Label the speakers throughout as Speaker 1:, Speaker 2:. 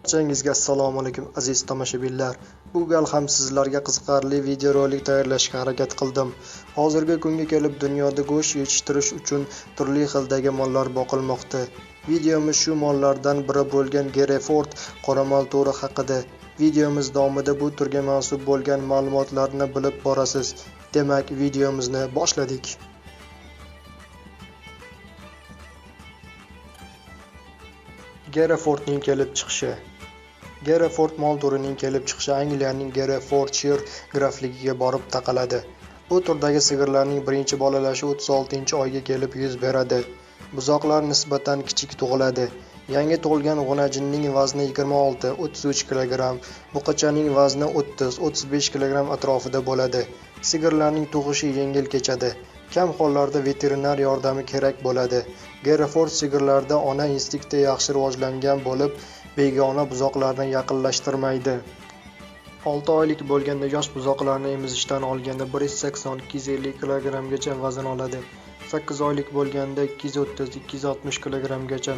Speaker 1: Barchangizga assalomu alaykum aziz tomoshabinlar. Bu gal ham sizlarga qiziqarli videorolik tayyorlashga harakat qildim. Hozirgi kunga kelib dunyoda go'sht yetishtirish uchun turli xildagi mollar boqilmoqda. Videomiz shu mollardan biri bo'lgan Gereford qoramol turi haqida. Videomiz davomida bu turga mansub bo'lgan ma'lumotlarni bilib borasiz. Demak, videomizni boshladik. Gerefordning kelib chiqishi. Gereford mol turining kelib chiqishi Angliyaning Gerefordshire grafligiga borib taqaladi. Bu turdagi sigirlarning birinchi bolalashi 36-oyga kelib yuz beradi. Buzoqlar nisbatan kichik tug'iladi. Yangi tug'ilgan g'unajinning vazni 26-33 kg, buqachaning vazni 30-35 kg atrofida bo'ladi. Sigirlarning tug'ishi yengil kechadi. Kam hollarda veterinar yordami kerak bo'ladi. Gereford sigirlarida ona instinkti yaxshi rivojlangan bo'lib, begona buzoqlarni yaqinlashtirmaydi. 6 oylik bo'lganda yosh buzoqlarni emizishdan olganda 180-250 kg vazn oladi. 8 oylik bo'lganda 230-260 kg,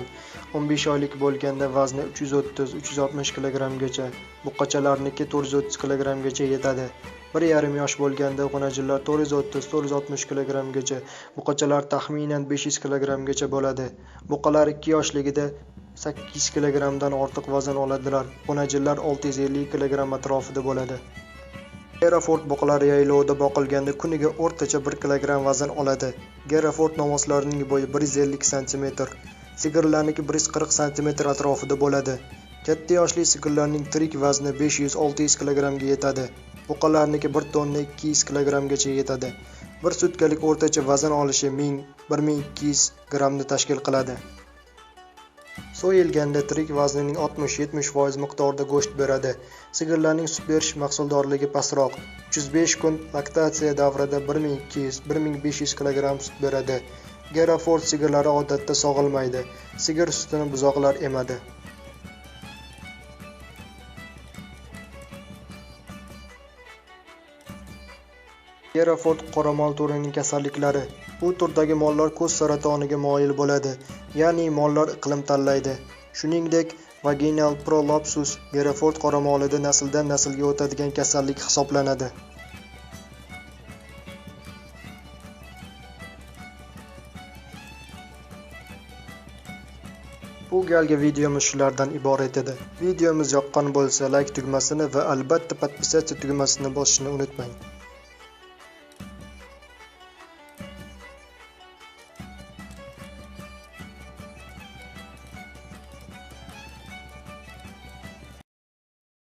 Speaker 1: 15 oylik bo'lganda vazni 330-360 kg, buqachalarniki 430 kg yetadi. 1,5 yosh bo'lganda g'unajinlar 430-460 kg, buqachalar taxminan 500 kg bo'ladi. Buqalar 2 yoshligida 8 kg dan ortiq vazn oladilar. G'unajinlar 650 kg atrofida bo'ladi. Gereford buqalari yaylovda boqilganda kuniga o'rtacha 1 kg vazn oladi. Gereford nomoslarining bo'yi 150 cm, sigirlarniki 140 cm atrofida bo'ladi. Katta yoshli sigirlarning tirik vazni 500-600 kg ga yetadi. Buqalarniki 1 tonna 200 kg gacha yetadi. Bir sutkalik o'rtacha vazn olishi 1000-1200 grammni tashkil qiladi. So'yilganda tirik vaznining 60-70% miqdorida go'sht beradi. Sigirlarning sut berish mahsuldorligi pastroq. 305 kun laktatsiya davrida 1200-1500 kg sut beradi. Gereford sigirlari odatda sog'ilmaydi. Sigir sutini buzoqlar emadi. Gereford qoramol turining kasalliklari. Bu turdagi mollar ko'z saratoniga moyil bo'ladi, ya'ni mollar iqlim tanlaydi. Shuningdek, vaginal prolapsus Gereford qoramolida nasldan naslga o'tadigan kasallik hisoblanadi. Bu galgi videomiz shulardan iborat edi. Videomiz yoqqan bo'lsa, like tugmasini va albatta podpisatsiya tugmasini bosishni unutmang.